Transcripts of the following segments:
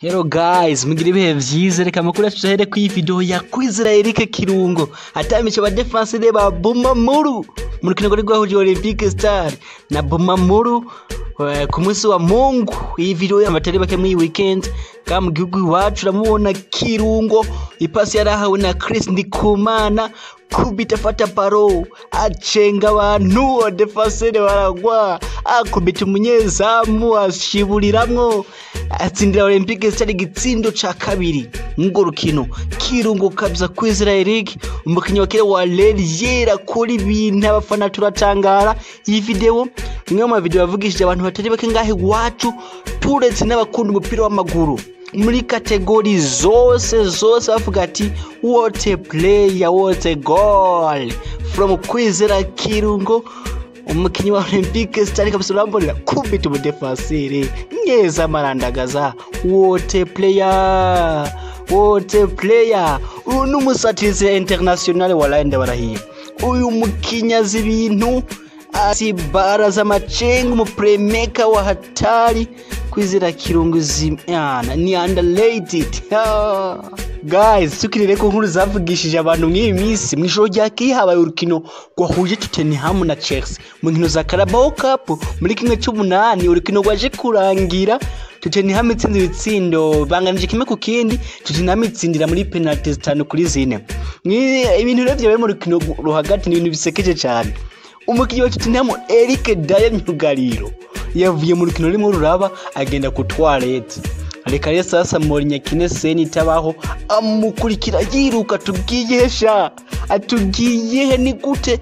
Hello guys, mugira ibihe vyiza. Reka amakuru yacu tuhere kuri video ya Kwizera Eric Kirungo atamisha ba defenseur ba Bumamuru mu rukino rwari rwahuje Olympique Star na Bumamuru ku munsi wa Mungu. Iyi video y'abatari bake muri weekend ka mu gihugu iwacu, uramubona Kirungo, ipasi yarahawe na Chris Ndikumana, kubita fata baro, acenga abantu, defenseur baragwa, akubita umunyezamu, ashiburiramwo, atsindira Olympique Star igitsindo ca kabiri mw'urwo rukino. Kirungo kabisa, Kwizera Eric, umukinyi wa kera wa Leliera, kuri ibintu abafana turatangara. Iyi video imwe mu mavideo yavugishije abantu batari bake ngahe iwacu, turetse n'abakunda umupira w'amaguru muri catégorie zose zose, bavuga ati: "What a player, what a goal from Kwizera Kirungo, umukinyi wa Olympique Star." Kabisa urambonera kubita umudefenseur neza amarandagaza. What a player, what a player! Uyu ni umusatirizi international, walayi ndabarahiye. Uyu mukinyi azi ibintu, azi bara z'amacenga, umuplaymaker wa hatari. Kwizera Kirungo zimana ni underrated. Guys, tukirere ko nkuru zavugishije abantu mw'iyi minsi, mw'ijoro ryakeye habaye urukino rwahuje Tottenham na Chelsea mu nkino za Carabao Cup muri 1/8. Urukino rwaje kurangira Tottenham itsinze ibitsindo banganije 1-1, Tottenham itsindira muri penalty 5-4. Ibintu rero vyabaye mu rukino ruhagati ni ibintu bisekeje cyane. Umukinnyi wa Tottenham Eric Dier Myugariro yavuye mu rukino rimwe ruraba agenda ku toilette. Reka rero sasa Mourinho akine scène itabaho, amukurikira yiruka: "Tubwiye sha, atubwiye he? Ni gute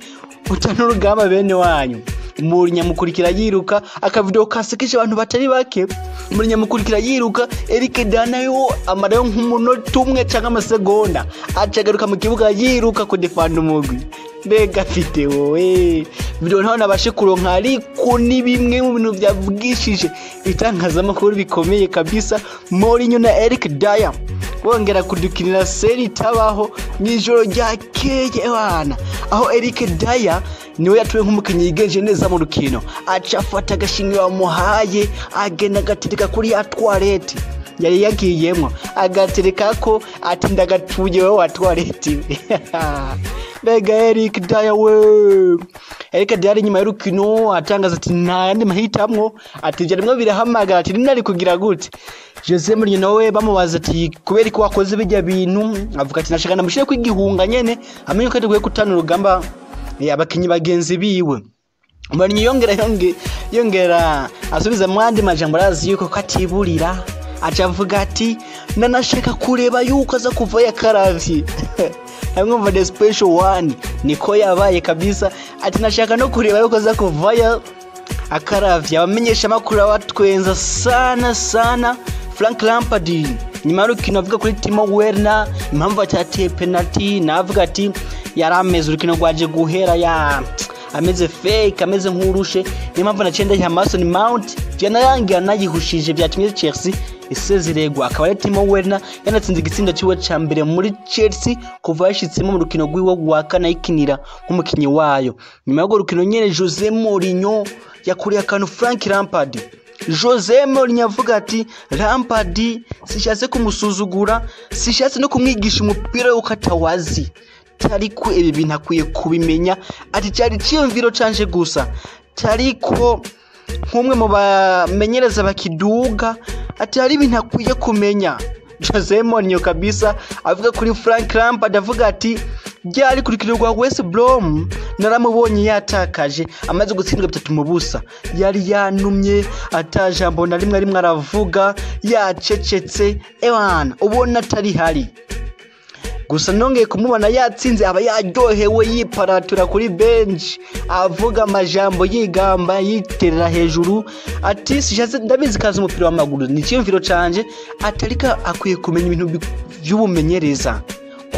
utana urugamba bene wanyu?" Mourinho amukurikira yiruka, akavideo kasekeje abantu batari bake. Mourinho amukurikira yiruka, Eric Dier nayo amarayo nk'umunota umwe canke amasegonda, acagaruka mu kibuga yiruka kudefanda umugwi. Mbega video we, video ntaho nabashe kuronka, ariko ni bimwe mu bintu byavugishije itangazamakuru bikomeye kabisa. Mourinho na Eric Dier bongera kudukinira scène itabaho mw'ijoro ryakeye bana, aho Eric Dier niwe yatuwe nk'umukinnyi yigenje neza mu rukino, aca afata agashimwe bamuhaye, agenda agatereka kuri ya toilette yari yagiyemwo, agatereka ko ati: "Ndagatuye wowe wa toilette." Mbega Eric Dier we! Eric Dier inyuma y'urukino atangaza ati: "Nta yandi mahitamwo," ati: "Vyarimwo birahamagara," ati: "Nari kugira gute?" Jose Mourinho nawe bamubaza ati: "Kubera ko wakoze bijya bintu?" Avuga ati: "Nashaka ndamushire ko igihunga nyene amenye ko adakwiye kutana urugamba abakinyi bagenzi biwe." Mourinho yongera yongera asubiza mu yandi majambo, arazi yuko ko atiburira, aca avuga ati: "Nanashaka kureba yuko aza kuva yakaravye." Amwumva the special one niko yabaye kabisa, ati: "Nashaka no kureba yuko aza kuvayo akaravye." Abamenyesha makuru abatwenza sana sana. Frank Lampard nyuma y'urukino avuga kuri Timo Werner, impamvu atateye penalty, navuga ati yari ameze, urukino rwaje guhera ya ameze fake, ameze nk'urushe, niyo mpamvu naciye ndayiha Mason Mount, vyanarangira nayihushije, vyatumye Chelsea isezererwa. Akaba ari Timo Werner yanatsinze igitsindo ciwe ca mbere muri Chelsea kuva yashitsemo mu rukino rwiwe rwa kane ayikinira nk'umukinyi wayo. Nyuma y'urwo rukino nyene, Jose Mourinho yakuriye akantu Frank Lampard. Jose Mourinho avuga ati: "Lampard sishatse kumusuzugura, sishatse no kumwigisha umupira wuko atawazi, tariko ibi bintu akwiye kubimenya," ati: "Cyari ciyumviro canje gusa, tariko nk'umwe mu bamenyereza bakiduga," ati: "hari ibintu akwiye kumenya." Jose Mourinho kabisa avuga kuri Frank Lampard, avuga ati: "Ryari kurikiro rwa West Brom naramubonye yatakaje, amaze gutsindwa 3-0, yari yanumye, atajambo na rimwe rimwe aravuga, yacecetse, ewana ubona atari hari. Gusa nongeye kumubona yatsinze, aba yaryohewe, yiparatura kuri bench, avuga amajambo, yigamba, yiterera hejuru," ati: "Sishatse, ndabizi kazi umupira w'amaguru ni icyiyumviro canje," ati: "ariko akwiye kumenya ibintu vy'ubumenyereza,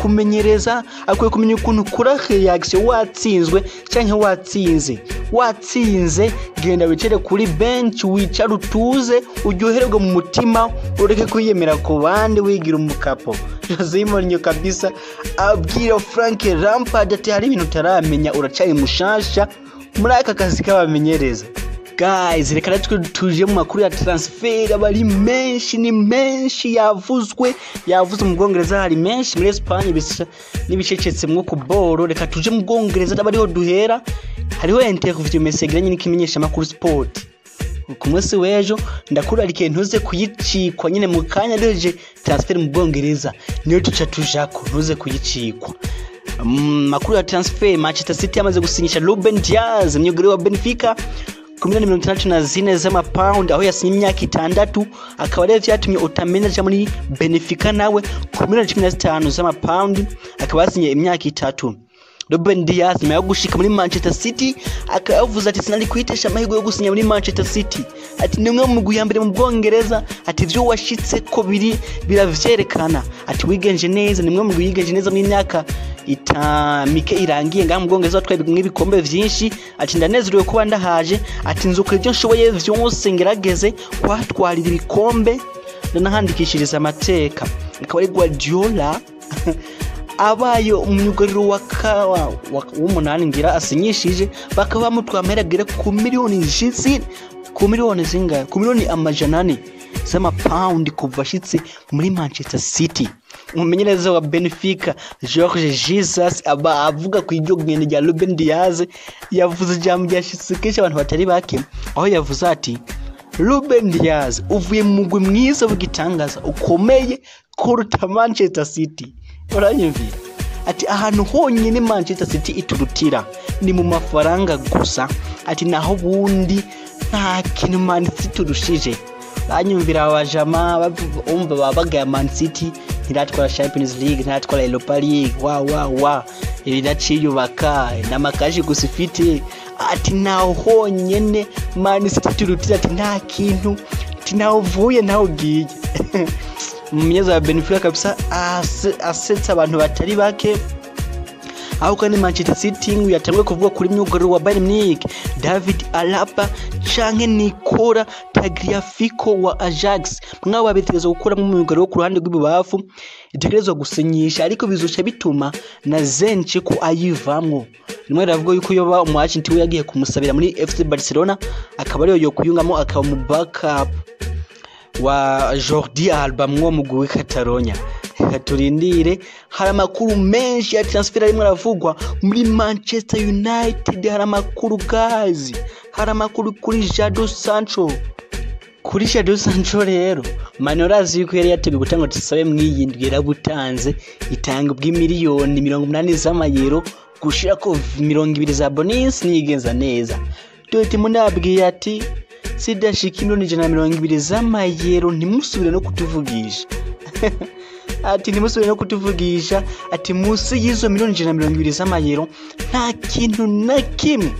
kumenyereza, akwiye kumenya ukuntu ukura reaction watsinzwe cyangwa watsinze. Watsinze, genda wicare kuri bench, wicare utuze, uryoherwe mu mutima, ureke kwiyemera ku bandi, wigira umukapo." Jose Mourinho kabisa abwira Frank Lampard ati: "Hari ibintu utaramenya, uracari mushasha muri aka kazi k'abamenyereza." Guys, reka natwe tuje mu makuru ya transfer, abari menshi, ni menshi yavuzwe, yavuze mu Bwongereza, hari menshi muri Espagne bisa n'ibicecetse mwo ku boro. Reka tuje mu Bwongereza abariho duhera. Hariho interview Messi yagiranye n'ikimenyesha makuru Sport ku munsi w'ejo, ndakurarikiye ntuze kuyicikwa nyine mu kanya duheje transfer mu Bwongereza niyo tuca tujako, ntuze kuyicikwa. Makuru ya transfer, Manchester City yamaze gusinyisha Ruben Dias, myugariro wa Benfica, ku miliyoni 64 z'amapawundi, aho yasinye imyaka 6, akaba rero vyatumye Otamendi aja muri Benfica nawe ku miliyoni 15 z'amapawundi, akaba yasinye imyaka 3. Ruben Dias nyuma yo gushika muri Manchester City akaba yavuze ati sinari kwitesha amahirwe yo gusinya muri Manchester City, ati ni umwe mu mugwi ya mbere mu Bwongereza, ati ivyo washitse ko biri biravyerekana, ati wigenje neza, ni umwe mu mugwi yigenje neza mu myaka mike irangiye ngaha mu Bwongereza, watwaye ibikombe vyinshi, ati ndanezerewe kuba ndahaje, ati nzokora ivyo nshoboye vyose ngerageze kuhatwarira ibikombe ndanahandikishiriza amateka. Akaba ari Guardiola abaye umyugariro wa w'umunani ngira asinyishije, bakaba bamutwaye amahera agera ku miliyoni ku miliyoni zingahe, ku miliyoni 400 z'amapawundi kuva ashitse muri Manchester City. Umumenyereza wa Benfica Jorge Jesus aba avuga ku iryo gendo rya Ruben Dias, yavuze ijambo ryashitse kenshi abantu batari bake, aho yavuze ati Ruben Dias uvuye mu mugwi mwiza w'igitangaza ukomeye kuruta Manchester City. Uranyumvira ati ahantu honyine Manchester City iturutira ni mu mafaranga gusa, ati naho bundi nta kintu Man City turushije. Banyumvira abajama umva babagaye Man City ntiratwara Champions League, ntiratwara Europa League, wa wa wa iraciyubaka n'amakashi gusa ifite, ati naho honyene Man City turutira, ati nta kintu, ati naho uvuye naho ugiye. Umumenyereza wa Benfica kabisa asetsa abantu batari bake. Aho kandi Manchester City ngo yatanguye kuvuga kuri myugariro wa Bayern Munich David Alaba canke Nicola Tagliafico wa Ajax, mwabo babitegerezwa gukuramo umwugariro wo ku ruhande rw'ibubafu, itegerezwa gusinyisha, ariko bizoca bituma na Zinchenko ayivamwo. Rimwe riravuga yuko yoba umu agent we yagiye kumusabira muri FC Barcelona, akaba ariyo yokwiyungamo akaba mu backup wa Jordi Alba mwo mugwi wa Catalonia. Reka turindire, hari amakuru menshi ya transfer arimwo aravugwa muri Manchester United, hari amakuru guys, hari amakuru kuri Jadon Sancho. Kuri Jadon Sancho rero Manu arazi yuko yari yateguye gutanga tusabe mwiyindwi, yarabutanze itanga bw'imiliyoni 80 z'amayero gushirako 20 za bonus niyigenza neza. Dortmund abwiye ati sidashika miliyoni 120 z'amayero ntimusubire no kutuvugisha. Ati ntimusubire no kutuvugisha, ati munsi y'izo miliyoni 120 z'amayero nta kintu na kimwe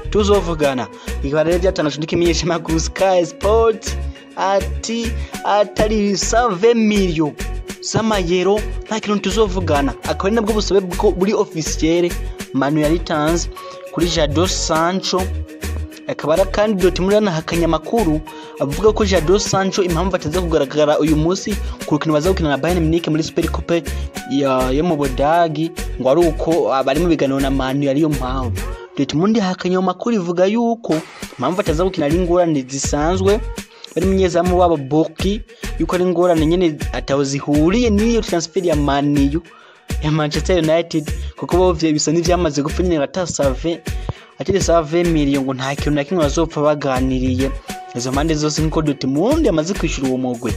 tuzovugana. Bikaba rero byatangajwe n'ikimenyeshamakuru Sky Sport, ati atari 120 million z'amayero nta kintu tuzovugana. Akaba ari nabwo busabe buri officiel Manu yaritanze kuri Jadon Sancho. Akaba ari kandi Dortmund yanahakanye amakuru avuga ko Jadon Sancho impamvu ataza kugaragara uyu munsi ku rukino baza gukina na Bayern Munich muri Super Coupe yo mu Budagi, ngo ari uko abari mu biganiro na Manu ariyo mpamvu. Dortmund yahakanye ayo makuru, ivuga yuko impamvu ataza gukina ari ingorane zisanzwe bari munyezamu wabo Boki, yuko ari ingorane nyene ataho zihuriye n'iyo transfer ya Manu ya Manchester United, kuko bo bisa n'ivyamaze gupfa nyene batasave atari save million, ngo nta kintu na kimwe bazopfa baganiriye izo mpande zose, nkuko Dortmund yamaze kwishura uwo mugwi.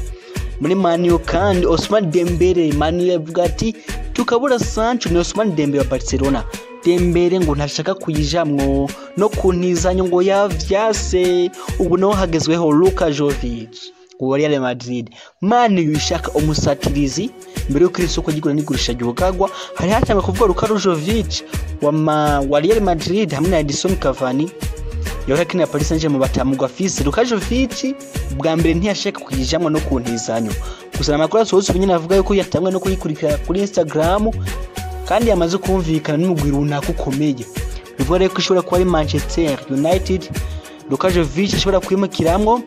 Muri Manu kandi Ousmane Dembele, Manu yavuga ati tukabura Sancho ni Ousmane Dembele wa Barcelona. Dembele ngo ntashaka kuyijamwo no kuntizanyo ngo yavyase, ubu naho hagezweho Luka Jovic wa Real Madrid. Manu yishaka umusatirizi mbere yuko isoko ry'igura n'igurisha ryugagwa, hari hatangwa kuvuga Luka Jovic wa Real Madrid hamwe na Edison Cavani yahora akinira Paris Saint-Germain batamugwa fils. Luka Jovic bwa mbere ntiyashaka kuyijamwo no kuntizanyo, gusa amakuru asohotse nyine avuga yuko yatangwe no kuyikurikira kuri Instagram kandi yamaze kumvikana n'umugwi runaka ukomeye. Bivuga rero ko ishobora kuba ari Manchester United Luka Jovic ashobora kwimukiramwo.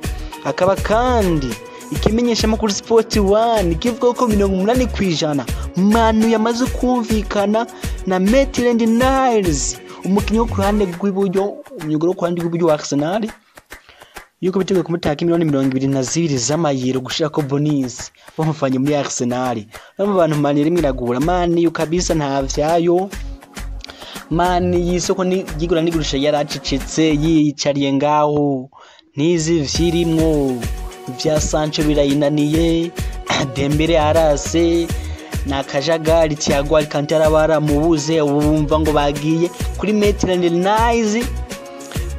Akaba kandi ikimenyeshamakuru Sport 1 kivuga ko 80% Manu yamaze kumvikana na Maitland Niles, umukinnyi wo ku ruhande rw'iburyo, umwugariro wo ku ruhande rw'iburyo wa Arsenal. Yuko biteguye kumutaka miliyoni 22 z'amayero gushirako bonus bamufanye muri Arsenal. No mu bantu Man rimwe iragura Man U kabisa nta vyayo. Man y'isoko ni yigura nigurisha yaracecetse yiyicariye ngaho ntizi vyirimwo vya Sancho birayinaniye, Dembele arase na kajagari, Thiago Alcantara baramubuze, ubu bumva ngo bagiye kuri Maitland Niles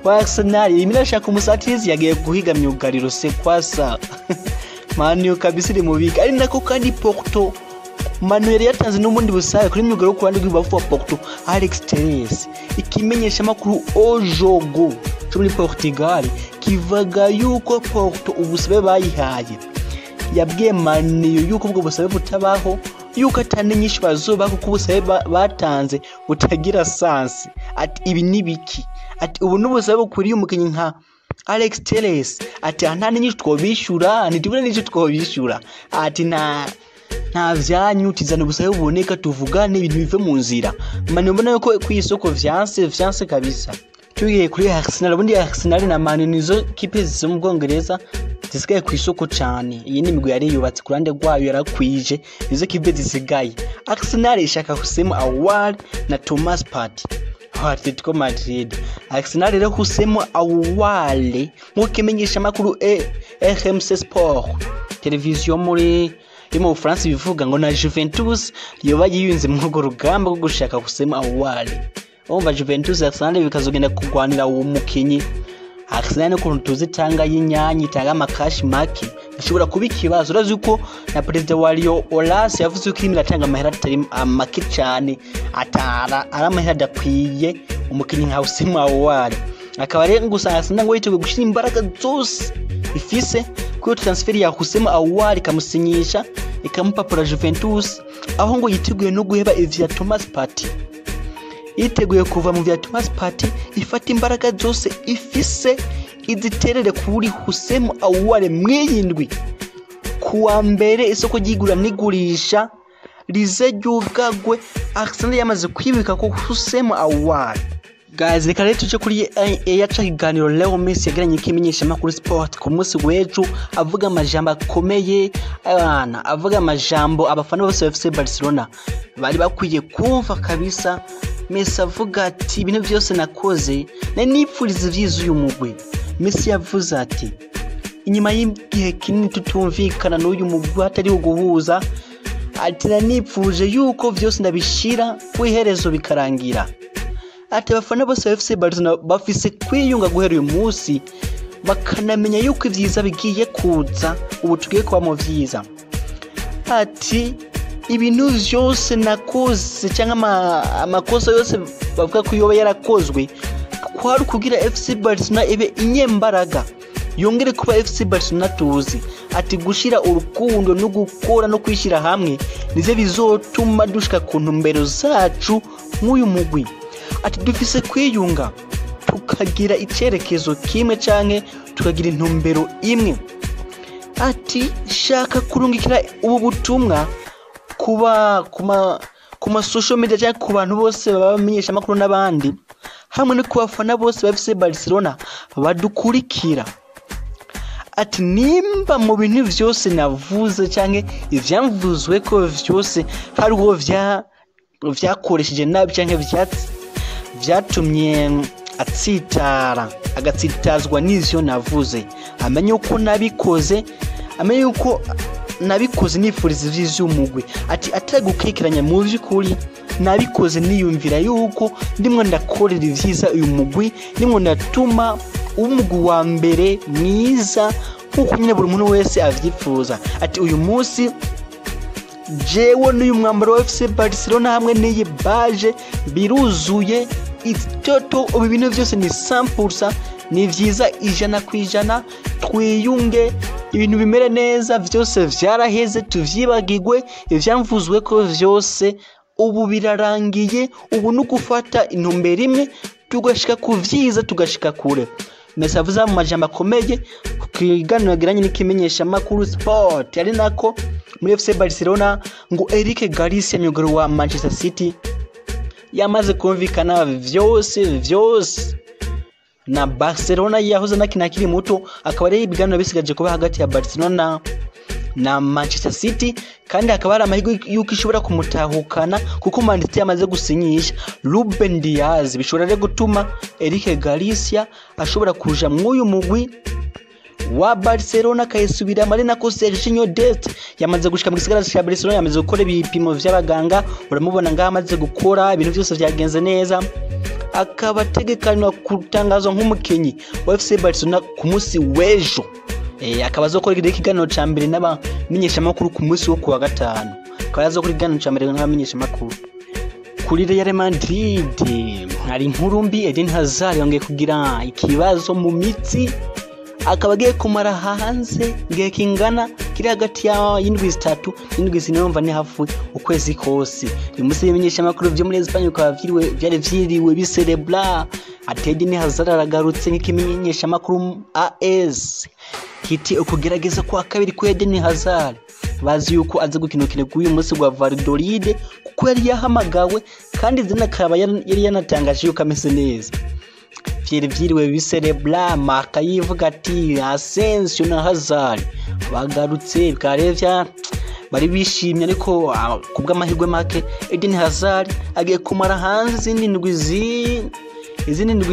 wa Arsenal. Irimo irashaka umusatirizi yagiye guhiga myugariro se kwasa. Man U kabisa iri mu bika ari nako kandi Porto Manu yari yatanze n'ubundi busabe kuri myugariro wo ku ruhande rw'ibubafu wa Porto, Alex Telles. Ikimenyesha makuru O Jogo cyo muri Portugal kivuga yuko Porto ubusabe bayihaye yabwiye Man U yuko ubwo busabe butabaho, yuko atani nyinshi bazoba kuko ubusabe batanze butagira sens. Ati ibi ni biki? Ati ubu n'ubusabe bukwiriye umukinnyi nka Alex Telles? Ati nta nyinshi twobishyura, ntitubone n'icyo twobishyura. Ati nta vyanyu, tizana ubusabe buboneka tuvugane ibintu bive mu nzira. Man ubona yuko ku isoko vyanse vyanse kabisa. Tugiye kuri Arsenal, ubundi Arsenal na Man nizo kipe zo mu Bwongereza zisigaye ku isoko cyane. Iyi ni imigwi yari yubatse ku ruhande rwayo yarakwije, nizo kipe zisigaye. Arsenal ishaka Houssem Aouar na Thomas Partey wa Atletico Madrid. Arsenal rero Houssem Aouar, nk'uko imenyesha amakuru RMC Sport, televiziyo muri yo mu Bufaransa, bivuga ngo na Juventus yoba yiyunze muri urwo rugamba rwo gushaka Houssem Aouar. Urumva Juventus, Arsenal bikazogenda kurwanira uwo mukinyi. Arsenal n'ukuntu tuzi itanga y'inyanya, itanga amakashi make, bishobora kuba ikibazo. Urazi ko na perezida wa Lyon Aulas yavuze ko irimo iratanga amahera atari make cyane, atara ari amahera adakwiye umukinyi nka Houssem Aouar. Akaba rero gusa Arsenal ngo yiteguye gushyira imbaraga zose ifise kuri transfer ya Houssem Aouar, ikamusinyisha ikamupapura Juventus, aho ngo yiteguye no guheba ivya Thomas Partey, yiteguye kuva mu vya Thomas Partey, ifata imbaraga zose ifise iziterere kuri Houssem Aouar. Mw'iyi ndwi kuwa mbere isoko ry'igura n'igurisha rize ryugagwe Arsenal yamaze kwibika ko Houssem Aouar. Guys, reka rero tuje kuri yaca kiganiro Leo Messi yagiranye ikimenyeshamakuru Sport ku munsi w'ejo, avuga amajambo akomeye abana, avuga amajambo abafana bose ba FC Barcelona bari bakwiye kumva kabisa. Messi avuga ati ibintu byose nakoze nari nipfuriza ivyiza uyu mugwi. Messi yavuze ati inyuma y'igihe kinini tutumvikana n'uyu mugwi hatari uguhuza, ati nanipfuje yuko vyose ndabishira ku iherezo bikarangira. Ati abafana bose ba FC Barcelona bafise kwiyunga guhera uyu munsi, bakanamenya yuko ivyiza bigiye kuza, ubu tugiye kuba mu vyiza. Ati ibintu vyose nakoze cyangwa amakosa yose bavuga ko yoba yarakozwe kwari kugira FC Barcelona ibe inyembaraga, yongere kuba FC Barcelona tuzi. Ati gushira urukundo no gukora no kwishyira hamwe nivyo bizotuma dushika ku ntumbero zacu nk'uyu mugwi. Ati dufise kwiyunga tukagira icerekezo kimwe canke tukagira intumbero imwe. Ati shaka kurungikira ubu butumwa kuba kuma social media cyangwa ku bantu bose baba bamenyesha amakuru n'abandi, hamwe no ku bafana bose ba FC Barcelona badukurikira. Ati nimba mu bintu vyose navuze canke ivyamvuzwe ko vyose hari uwo vyakoresheje nabi canke vyatumye atsitara agatsitazwa n'ivyo navuze, amenye uko nabikoze, amenye uko nabikoze nifuriza ivy'umugwi. Ati atagukekeranya, mu vy'ukuri nabikoze niyumvira yuko ndimwo ndakorera ivyiza uyu mugwi, ndimwo ndatuma umugwi wa mbere mwiza nkuko nyine buri muntu wese avyifuza. Ati uyu munsi jewe n'uyu mwambaro wa FC Barcelona hamwe n'iyi baje biruzuye, it's total. Ubu ibintu vyose ni 100%, ni vyiza 100%. Twiyunge ibintu bimere neza, vyose vyaraheze, tuvyibagirwe. Ivyamvuzwe ko vyose ubu birarangiye, ubu ni ugufata intumbero imwe tugashika ku vyiza, tugashika kure. Messi avuze mu majambo akomeye ku kiganiro yagiranye n'ikimenyeshamakuru Sport. Ari nako muri FC Barcelona ngo Eric Garcia, myugariro wa Manchester City, yamaze kumvikana vyose vyose. na Barcelona yahoze nakina akiri muto, akaba ari ibiganiro bisigaje kuba hagati ya Barcelona na Manchester City, kandi hakaba hari amahirwe yuko ishobora kumutahukana kuko Man City yamaze gusinyisha Ruben Diaz. Bishobora rero gutuma Eric Garcia ashobora kuja mw'uyu mugwi wa Barcelona akayisubira. Ari nako Serginho Dest yamaze gushika mu gisagara ca Barcelona, yamaze gukora ibipimo vy'abaganga, uramubona ngaho amaze gukora ibintu vyose vyagenze neza, akaba ategekanywa gutangazwa nk'umukinyi wa FC Barcelona ku munsi w'ejo. Akaba azokora ikiganiro ca mbere n'abamenyeshamakuru ku munsi wo kuwa gatanu, akaba azokora ikiganiro ca mbere n'abamenyeshamakuru. Kuri Real Madrid hari inkuru mbi, Eden Hazard yongeye kugira ikibazo mu mitsi, akaba agiye kumara hanze igihe kingana kiri hagati y'indwi 3 n'indwi 4, urumva ni hafi ukwezi kose. Uyu munsi ibimenyeshamakuru vyo muri Espagne bikaba vyari vyiriwe biserebra ati Eden Hazard aragarutse, nk'ikimenyeshamakuru AS kiti ukugerageza kwa kabiri kwa Eden Hazard, bazi yuko aza gukina urukino rw'uyu munsi rwa Valladolid kuko yari yahamagawe, kandi Zidane akaba yari yanatangaje yuko ameze neza. Vyari vyiriwe biserebra, Marca yivuga ati Asensio na Hazard bagarutse, bikaba rero bari bishimye, ariko kubw'amahirwe make Eden Hazard agiye kumara hanze izindi ndwi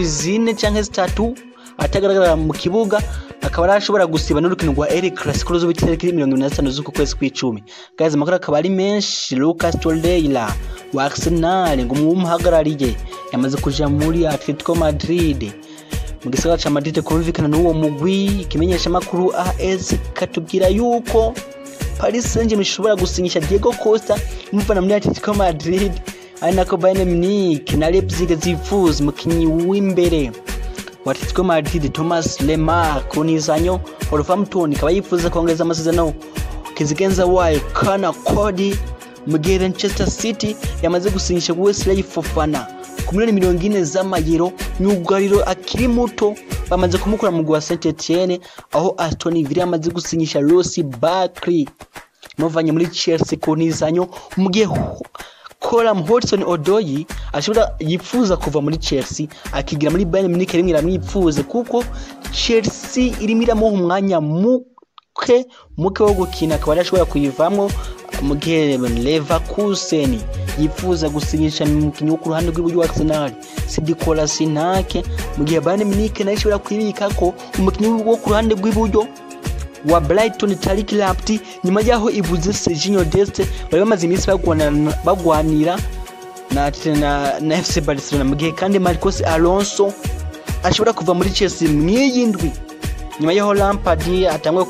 4 canke 3 atagaragara mu kibuga, akaba arashobora gusiba n'urukino rwa El Clasico ruzoba itariki 25 z'uku kwezi kw'icumi. Guys, amakuru akaba ari menshi. Lucas Torreira wa Arsenal ngo umuhagarariye yamaze kuja muri Atletico Madrid, mu gisagara ca Madrid kumvikana n'uwo mugwi. Ikimenyeshamakuru AS katubwira yuko Paris Saint-Germain ishobora gusinyisha Diego Costa imuvana muri Atletico Madrid, ari nako Bayern Munich na Leipzig zifuza umukinyi w'imbere wa Atletico Madrid Thomas Lemar kunizanyo. Wolverhampton ikaba yifuza kongeza amasezerano kizigenza wayo Kana Cody, mu gihe Manchester City yamaze gusinyisha Wesley Fofana ku miliyoni 40 z'amayero, myugariro akiri muto bamaze kumukura mu mugwi wa Saint Etienne, aho Aston Villa yamaze gusinyisha Ross Barkley muvanye muri Chelsea kunizanyo, mu gihe Callum Hudson-Odoi ashobora yifuza kuva muri Chelsea akigira muri Bayern Munich, rimwe iramwifuza kuko Chelsea irimo iramuha umwanya muke muke wo gukina, akaba arashobora kuyivamwo, mu gihe Leverkusen yifuza gusinyisha umukinyi wo ku ruhande rw'iburyo wa Arsenal Sidi Kolasinac, mu gihe Bayern Munich nayo ishobora kwibika ko umukinyi wo ku ruhande rw'iburyo wa Brighton Tariq Lamptey, nyuma yaho ibuze Serginho Dest bari bamaze iminsi bagwanira na FC Barcelona, mu gihe kandi Marcos Alonso ashobora kuva muri Chelsea mw'iyi ndwi nyuma yaho Lampard atangwe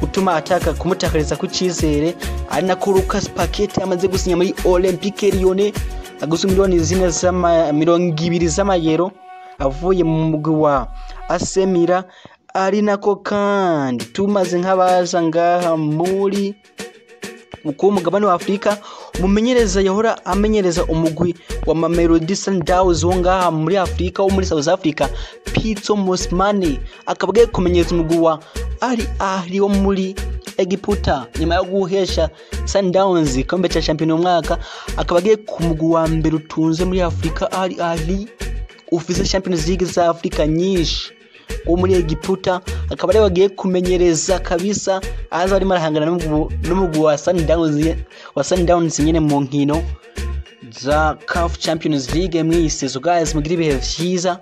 gutuma ataka kumutakariza ku cizere, ari nako Lucas Paqueta amaze gusinya muri Olympique Lyonnais aguze miliyoni 4 z'ama 20 z'amayero avuye mu mugwi wa AC Milan. Ari nako kandi tumaze nk'abaza ngaha muri ku mugabane wa Afrika, umumenyereza yahora amenyereza umugwi wa Mamelodi Sundowns wo ngaha muri Afrika, wo muri South Africa, Pitso Mosimane, akaba agiye kumenyereza umugwi wa Al Ahly wo muri Egiputa nyuma yo guhesha Sundowns igikombe ca shampiyona umwaka, akaba agiye ku mugwi wa mbere utunze muri Afrika, Al Ahly ufise Champions League za Afrika nyinshi wo muri Egiputa, akaba ariwe agiye kumenyereza kabisa, aza arimo arahangana n'umugwi wa Sundowns nyene mu nkino za CAF Champions League mw'iyi saison. Guys, mugire ibihe vyiza,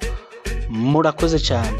murakoze cyane.